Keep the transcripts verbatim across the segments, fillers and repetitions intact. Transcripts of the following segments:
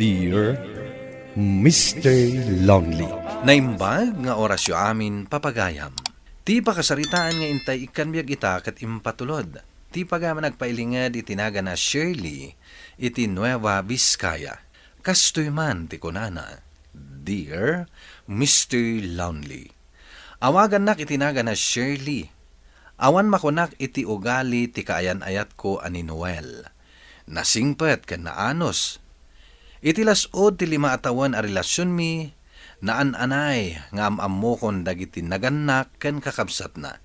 Dear Mister Lonely. Naimbag nga orasyo amin, papagayam. Ti pakasaritaan nga intay ikkan biag ita ket impatulod ti pagaman agpailinged iti nagana Shirley iti Nueva Vizcaya. Kastoy man ti kunana, "Dear Mister Lonely." Awagannak iti nagana Shirley. Awan makunak iti ugali ti kaayan-ayatko a ni Noel. Nasingpet ken naanus. Iti las-ud ti lima a tawen a relasionmi, naan-anay nga am-ammokon dagiti nagannak ken kakabsatna.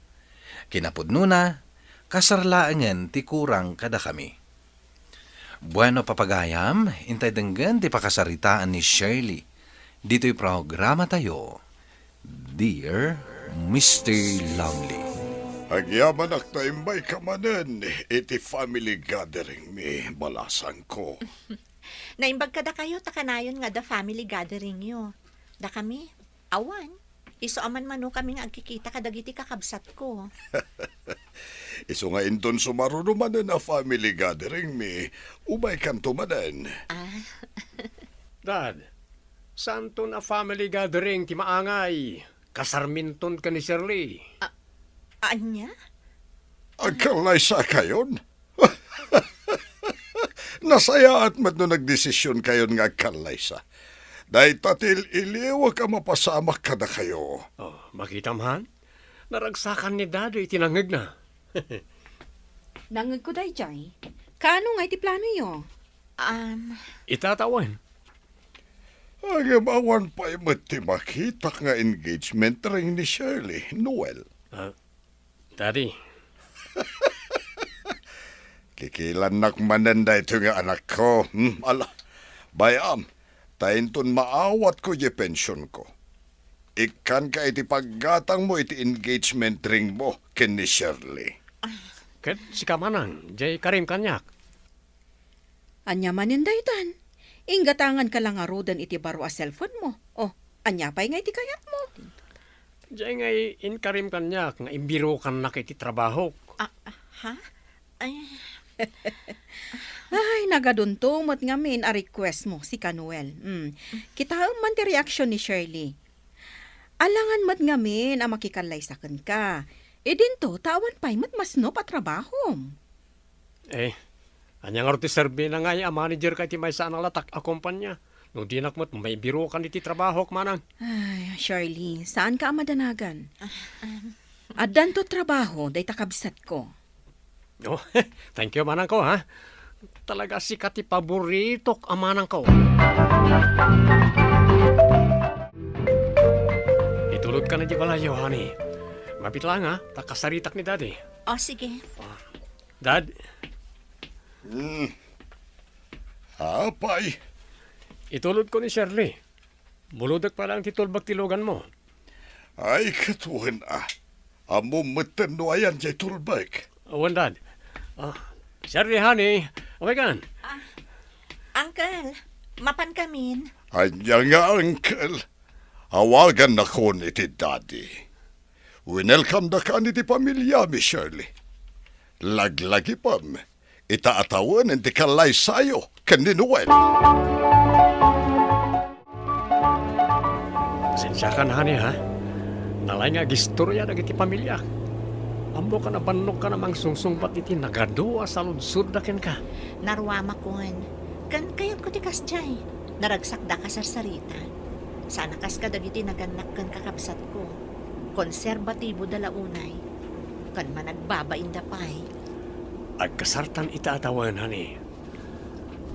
Kinapudnona, kasar laengen ti kurang kadakami. Bueno, papagayam, intay denggen ti pakasaritaan ni Shirley ditoy programatayo, Dear Mister Lonely. Agyamanak ta imbayka manen iti family gathering mi, balasangko. Naimbag kadakayo ta kanayon nga adda family gathering yo. Dakami, awan. Isu a manmanokami nga agkikita kadagiti kakabsatko. Isu nga inton sumaruno manen a family gathering mi, umaykanto manen. Ah. Dad, saanton a family gathering ti maangay? Kasarminton ken ni Shirley. A-, ania? Agkallaysakayon? Nasayaat met no nagdesisionkayon nga agkallaysa. Dayta ti il-iliwek a mapasamak kadakayo. Oh, makitam, han? Naragsakan ni Daddy iti nangngegna. Nangngegko daydiay. Kaano nga iti planoyo? Um, Itatawen. Ngem awan pay met ti makitak nga engagement ring ni Shirley, Noel. Ah, Daddy. Kikilannak manen daytoy nga anakko. Hmm, ala, bay-am, ta inton maawatko diay pensionko, ikkanka iti paggatangmo iti engagement ringmo ken ni Shirley. Ket sika manen, diay karim kaniak. Ania manen daytan? Inggatanganka la ngaruden iti baro a cellphone mo. Oh, ania pay nga iti kayatmo? Diay nga i-, inkarim kaniak nga imbirokannak iti trabahok. Ah, ah, ha? Ay. Ay, nagadunto met ngamin a request mo, sika Noel. Mm. Kitaem man ti reaksyon ni Shirley. Alangan met ngamin a makikallaysa kenka. Idinto, ta awan pay met masnop a trabahom. Eh, ania ngarud ti serbina ngay a manager ka iti maysa a nalatak a kompania? No dinak met maibirokan iti trabahok, manang. Ay, Shirley, saanka a madanagan. Ah, um. Addanto trabaho, dayta kabsatko. Oh, thank you, manangko, ha? Talaga sika ti paboritok a manangko. Itulodka na di balayo, honey. Mapit lang, ha? Ta kasaritak ni Daddy. Oh, sige. Ah, Dad? Hmm. Apay? Itulodko ni Shirley. Bulodek pa lang ti tulbek ti luganmo. Ay, ket wen a. Ammom metten no ayan diay tulbek. Wen, Dad. Ah, Shirley, honey, umaykan. Ah, Uncle, mapankamin. Ania nga uncle? Awagannakon iti Daddy. Winelcome-dakan iti pamiliami, Shirley. Laglagipem, ita a tawen ti kallaysayo ken ni Noel. Pasensiakan, honey, ha? Nalaing nga agistoria dagiti pamiliak. Ammokan a bannogkan a mangsungsungbat iti nagadu a saludsodda kenka. Naruamakon. Ken kayatko ti kasdiay. Naragsakda a kasarsarita. Saan a kas kadagiti nagannak ken kakabsatko. Konserbatiboda la unay. Ken managbabainda pay. Agkasartan ita a tawen, honey.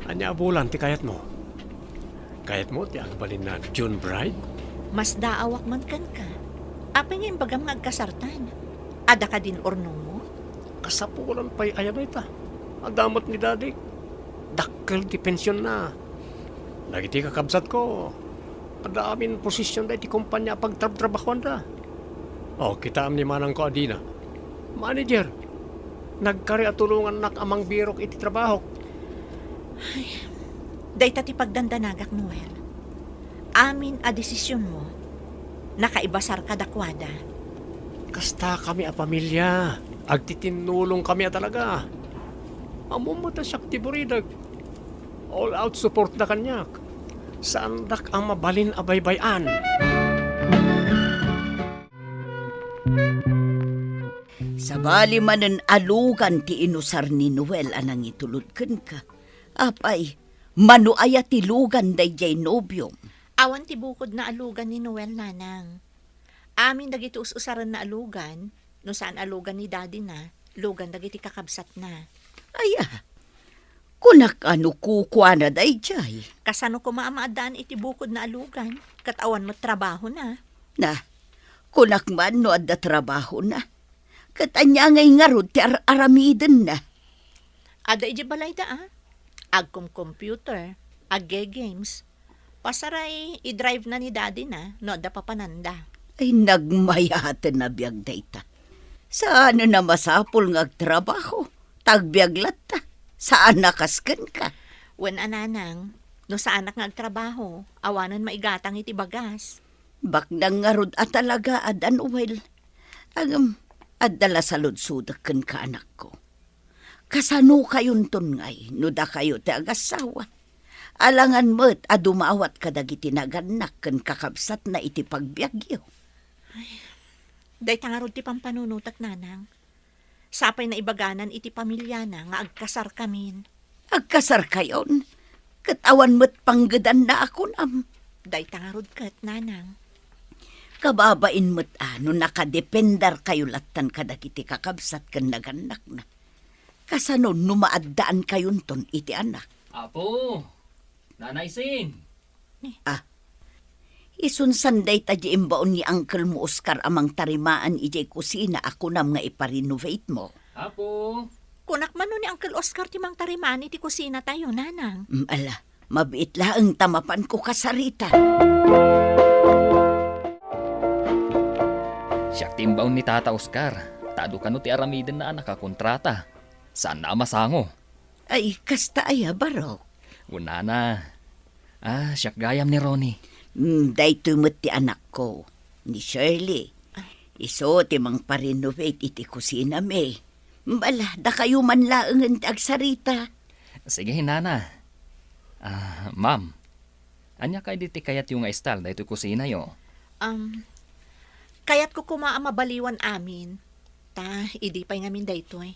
Ania a bulan ti kayatmo? Kayatmo ti agbalin a June bride? Masdaawak man kenka. Apay nga imbagam nga agkasartan? Adda kadin urnongmo? Kasapulan pay aya dayta. Adda met ni Daddy. Dakkel ti pensionna. Dagiti kakabsatko, adda amin posisionda iti kompania a pagtrabtrabahuanda. Oh, kitaem ni manangko a dina. Manager. Nagkari a tulongannak a mangbirok iti trabahok. Ay, dayta ti pagdandanagak, Noel. Amin a desisionmo, nakaibasar kadakuada. Kastakami a pamilia, agtitinnulongkami a talaga. Ammom met a siak ti buridek. All out supportda kaniak. Saandak a mabalin a baybay-an. Sabali manen a lugan ti inusar ni Noel a nangitulod kenka. Apay, mano aya ti lugan daydiay nobiom? Awan ti bukodna a lugan ni Noel, nanang. Amin dagiti us-usarenna a lugan, no saan a lugan ni dadina, lugan dagiti kakabsatna. Aya, kunak a no kukuana daydiay. Kasano koma a maaddaan iti bukodna a lugan, ket awan met trabahona? Na, kunak man no adda trabahona. Ket ania ngay ngarud ti ar-aramidenna? Adda idiay balayda, a. Agkom-computer, agge-games. Pasaray, i-drive na ni daddy na no adda papananda. Ay, nagmayaten a biag dayta. Saan a masapul nga agtrabaho? Ta agbiag latta. Saan a kas kenka? Wen a, nanang, no saanak nga agtrabaho, awanen maigatang iti bagas. Baknang ngarud a talaga, adan, well. Ngem, adda la saludsodek kenka, anakko. Kasanokayonton ngay no dakayo ti agassawa? Alangan met a dumawat kadagiti nagannak ken kakabsatna iti pagbiagyo. Ay, dayta ngarud ti pampanunotak, nanang. Sapay naibaganan iti pamiliana nga agkasarkamin. Agkasarkayon? Ket awan met panggedanna a kunam. Dayta ngarud ket, nanang. Kababain met a no nakadependarkayo lattan kadagiti kakabsat ken nagannakna. Kasano no maaddankayonton iti anak? Apo, Nanay Sing. Ah, isun saan dayta di imbaon ni Uncle mo Oscar a mangtarimaan idiay kusina a kunam nga ipa-renovate mo? Apo. Kunak man no ni Uncle Oscar ti mangtarimaan iti kusina tayo, nanang. Mm, ala, mabiit laeng ta mapanko kasarita. Siak ti imbaon ni Tata Oscar, ta adu kano ti aramidenna a nakakontrata. Saanna a masango. Ay, kasta aya, Barok? Kunana, ah, siak gayam ni Ronnie. Mm, daytoy met ti anakko, ni Shirley. Isu ti mangpa-renovate iti kusinami. Bala, dakayo man laengen ti agsarita. Sige, nana. Ah, ma'am, ania kaydi ti kayatyo nga style daytoy kusinayo? Um, kayatko koma a mabaliwan amin. Ta, idi pay ngamin daytoy.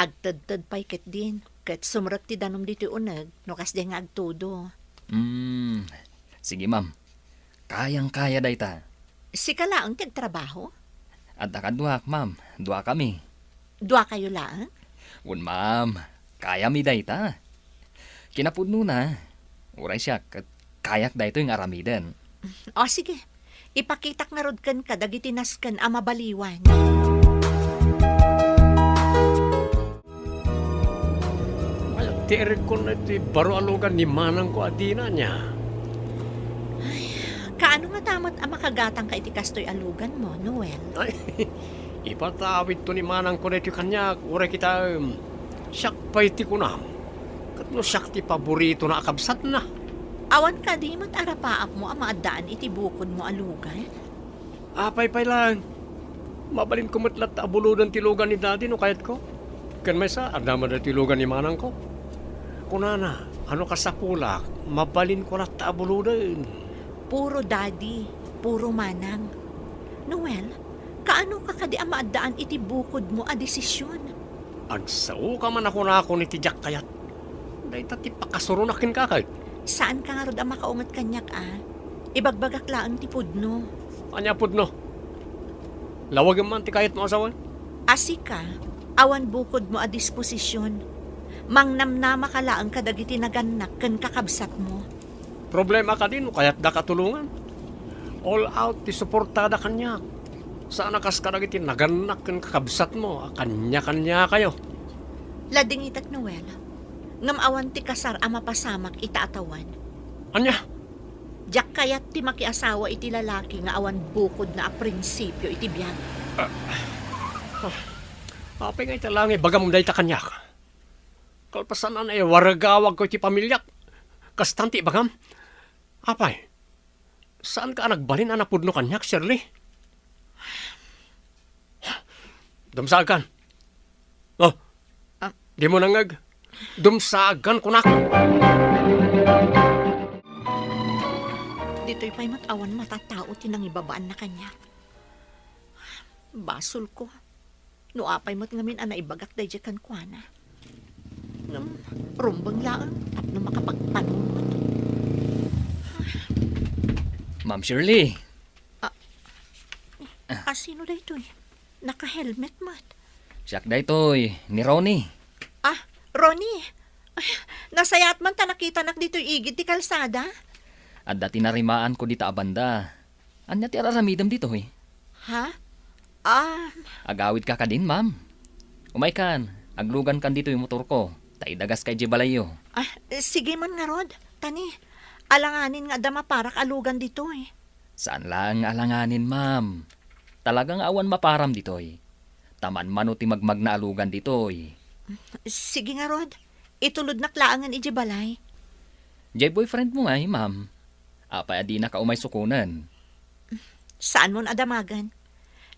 Agtedted pay ketdin, ket sumrek ti danum ditoy uneg no kasdiay nga agtudo. Mm, sige, ma'am. Kayang-kaya dayta. Sika laeng ti agtrabaho? Adda kaduak, ma'am. Duakami. Duakayo laeng? Wen, ma'am. Kayami dayta. Kinapudnona, uray siak ket kayak daytoy nga aramiden. O, sige. Ipakitak ngarud kenka dagiti nasken a mabaliwan. Ay, ti irikon na iti baro a lugan ni manangko a dina nia. Ay, kaano ngata met a makagatangka iti kastoy a luganmo, Noel? Ay, ipatawidto ni manangko daytoy kaniak, uray kita, em, siak pay ti kunam. Ket no siak ti paboritona a kabsatna. Awan kadi met a rapaapmo a maaddaan iti bukodmo a lugan? Apay pay laeng. Mabalinko met latta a buloden ti lugan ni Daddy no kayatko. Ken maysa, adda met daytoy lugan ni manangko. Kunana, a no kasapulak, mabalinko latta a buloden. Puro Daddy, puro Manang. Noel, kaano ka kadi a maaddaan iti bukodmo a desisyon? Agsaoka man a kunakon iti diak kayat. Dayta ti pakasuronak kenka, ket. Saanka ngarud a makaunget kaniak, a? Ibagbagak laeng ti pudno. Ania pudno? Lawagem man ti kayatmo a sawen? A sika, awan bukodmo a disposisyon. Mangnamnamaka laeng kadagiti nagannak ken kakabsatmo. Problema kadi no kayatdaka tulongan? All out ti suportada kaniak. Saan a kas kadagiti nagannak ken kakabsatmo a kanya-kaniakayo. Ladingitek, Noel, ngem awan ti kasar a mapasamak ita a tawen. Ania? Diak kayat ti makiasawa iti lalaki nga awan bukodna a prinsipio iti biag. Ah, ah, apay nga ita laeng ibagam dayta kaniak? Kalpasan a naiwaragawagko iti pamiliak, kastan ti ibagam? Apay, saanka a nagbalin a napudno kaniak, Shirley? Dumsagan. Oh, ah, dimo nangngeg. Dumsagan, kunak. Ditoy pay met awan matatao ti nangibabaanna kaniak. Basolko. No apay met ngamin a naibagak daydiay kenkuana. Ngem, rumbeng laeng tapno makapagpanunot. Ma'am Shirley. Ah, ah, sino daytoy? Naka-helmet met. Siak daytoy, ni Ronnie. Ah, Ronnie. Ay, nasayaat man ta nakitanak ditoy igid ti kalsada. Adda tinarimaanko dita a banda. Ania ti ar-aramidem ditoy? Ha? Ah. Agawidka kadin, ma'am. Umaykan, aglugankan ditoy motorko, ta idagaska idiay balayyo. Ah, sige man ngarud. Tani, alanganin nga adda maparak a lugan ditoy. Saan laeng nga alanganin, ma'am. Talaga nga awan maparam ditoy. Ta manmano ti magmagna a lugan ditoy. Sige ngarud, itulodnak laengen idiay balay. Diay boyfriend mo ngay, ma'am. Apay a dinaka umay sukonen? Saanmon a damagen.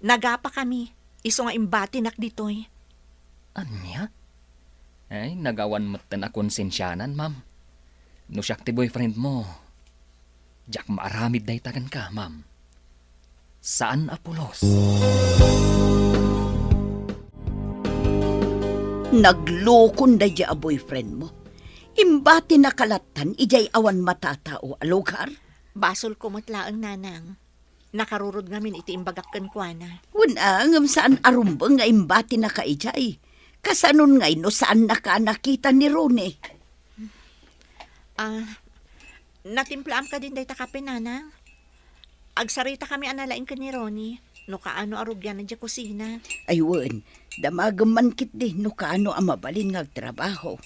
Nagapakami, isu nga imbatinak ditoy. Ania? Ay, nagawan metten a konsensianan, ma'am. No siak ti boyfriend mo, diak maaramid dayta kenka, ma'am. Saan a pulos. Naglukon daydiay a boyfriend mo. Imbatinaka lattan idiay awan matatao a lugar? Basolko met laeng, nanang. Nakarurod ngamin iti imbagak kenkuana. Wen a, ngem saan a rumbeng nga imbatinaka idiay. Kasanon ngay no saannaka a nakita ni Ronnie? Ah, natimplaam kadin dayta kape, nanang? Agsaritakami a nalaing ken ni Ronnie, no kaano a rugian idiay kusina. Ay wen, damagem man ketdi no kaano a mabalin nga agtrabaho.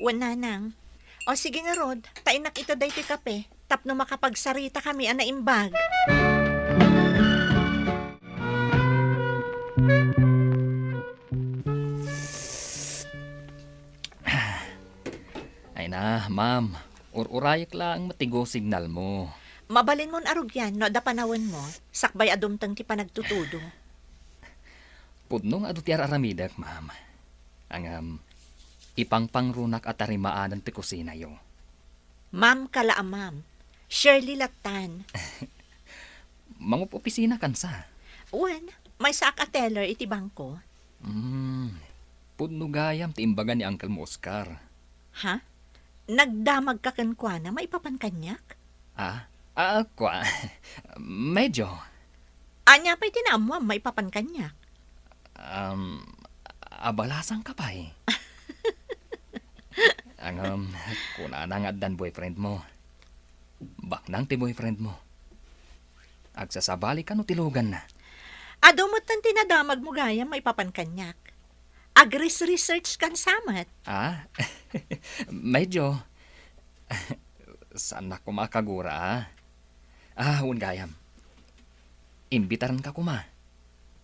Wen, nanang. O sige ngarud, ta innak ita daytoy kape, tapno makapagsaritakami a naimbag. Ay na, ma'am. Ur-urayek laeng met ti go signal mo. Mabalinmon a rugian no adda panawenmo, sakbay a dumteng ti panagtutudo. Pudno nga adu ti ar-aramidek, ma'am. Ngem, ipangpangrunak a tarimaanen ti kusinayo. Ma'am ka la a ma'am. Shirley lattan. Mangup-opisina kansa? Wen, maysaak a teller iti bangko. Hmm, pudno gayam ti imbaga ni Uncle mo, Oscar. Ha? Nagdamagka kenkuana maipapan kaniak? Ah? Ah, kua. Medyo. Ania pay ti naammoam maipapan kaniak? Um, abalasangka pay. Ngem, kunana nga addan boyfriend mo. Baknang ti boyfriend mo. Agsasabali kano ti luganna. Adu metten ti nadamagmo gayam maipapan kaniak. Agres-research kansa met. Ah? Medyo. Saannak koma a kagura, ah. Ah, wen gayam. Imbitaranka koma.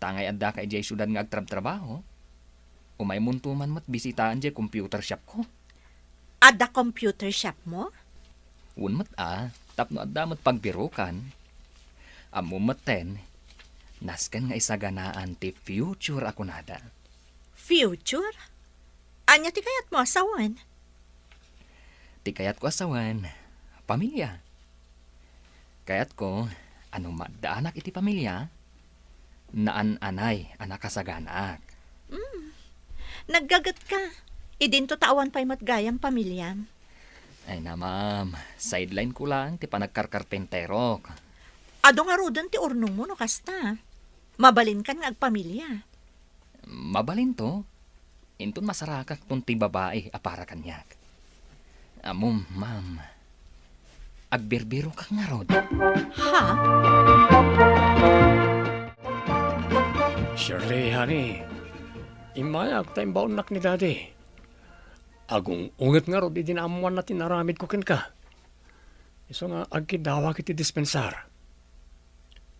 Ta ngay addaka idiay siudad nga agtrabtrabaho, umaymonto man met bisitaan diay computer shopko. Adda computer shopmo? Wen met a, tapno adda met pagbirokan. Ammom metten, nasken nga isaganaan ti future a kunada. Future? Ania ti kayatmo a sawen? Ti kayatko a sawen, pamilia. Kayatko a no maaddaanak iti pamilia, naan-anay a nakasaganaak. Mm. Naggagetka. Idinto ta awan pay met gayam pamiliam. Ay na, ma'am. Sideline ko lang ti panagkarkarpenterok. Adu ngaruden ti urnongmo no kasta. Mabalinkan nga agpamilia. Mabalinto. Inton masarakakton ti babai a para kaniak. Ammom, ma'am, agbirbirokak ngarud. Ha? Shirley, honey, immayak ta imbaonnak ni Daddy. Agung-unget ngarud idi naammoanna ti inaramidko kenka. Isu nga agkiddawak iti dispensar.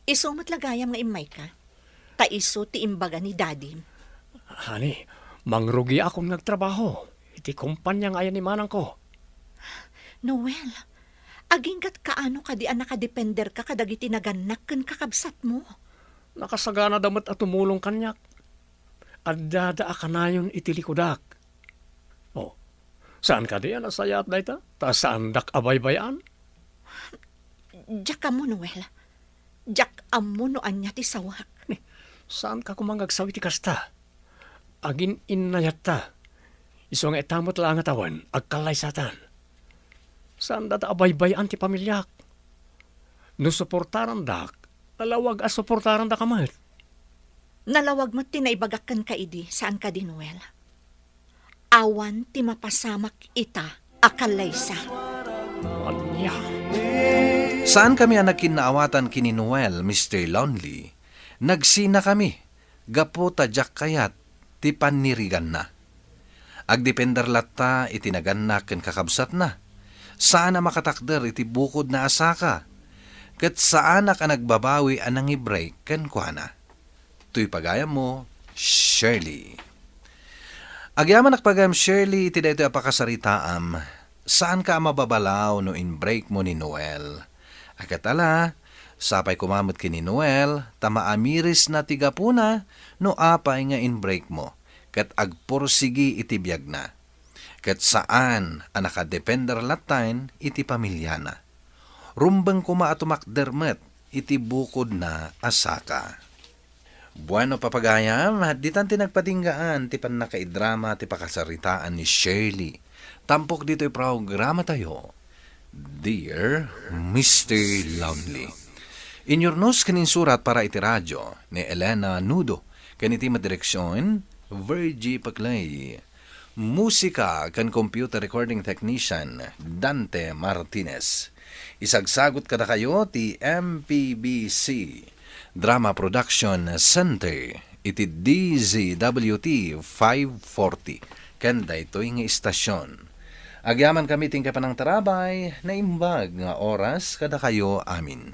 Isu met la gayam nga immayka. Ta isu ti imbaga ni Dadim. Honey, mangrugiakon nga agtrabaho iti kompania nga ayan ni manangko. Noel, aginggat kaano kadi a nakadependerka kadagiti nagannak ken kakabsatmo? Nakasaganada met a tumulong kaniak. Addada a kanayon iti likudak. Oh, saan kadi a nasayaat dayta? Ta saandak a baybay-an? Diak ammo, Noel. Diak ammo no ania ti sawak. Saanka koma nga agsaw iti kasta. Agin-innayatta. Isu nga ita met la nga tawen, agkallaysatan. Saanda ta abaybay-an ti pamiliak. No suportarandak, nalawag a suportarandaka met. Nalawag met ti naibagak kenka idi, saan kadi, Noel? Awan ti mapasamak ita a kallaysa. Ania? Saan kami a nagkinnaawatan ken ni Noel, Mister Lonely. Nagsina kami gapu ta diak kayat ti panniriganna. Agdepender latta iti nagannak ken kakabsatna. Saan a makatakder iti bukodna a saka, ket saanak a nagbabawi a nangibrek kenkuana. Toy pagayammo, Shirley. Agyamanak pagayam, Shirley, iti daytoy a pakasaritaam. Saanka a mababalaw no inbrekmo ni Noel. A ket ala, sapay koma met ken ni Noel, ta maamirisna ti gapuna no apay nga inbrekmo, ket agpursigi iti biagna. Ket saan a nakadepender lattayen iti pamiliana. Rumbeng koma a tumakder met iti bukodna a saka. Bueno, papagayam, ditan ti nagpatinggaan ti pannakaidrama ti pakasaritaan ni Shirley. Tampok ditoy programatayo, Dear Mister Lonely. Inyurnos ken insurat para iti radio ni Elena Nudo, ken iti madireksion, Virgie Paclay. Musika ken computer recording technician, Dante Martinez. Isagsagut kadakayo ti M P B C Drama Production Center iti D Z W T five forty ken daytoy nga istasyon. Agyamankami ti panangtarabay, naimbag nga oras kadakayo amin.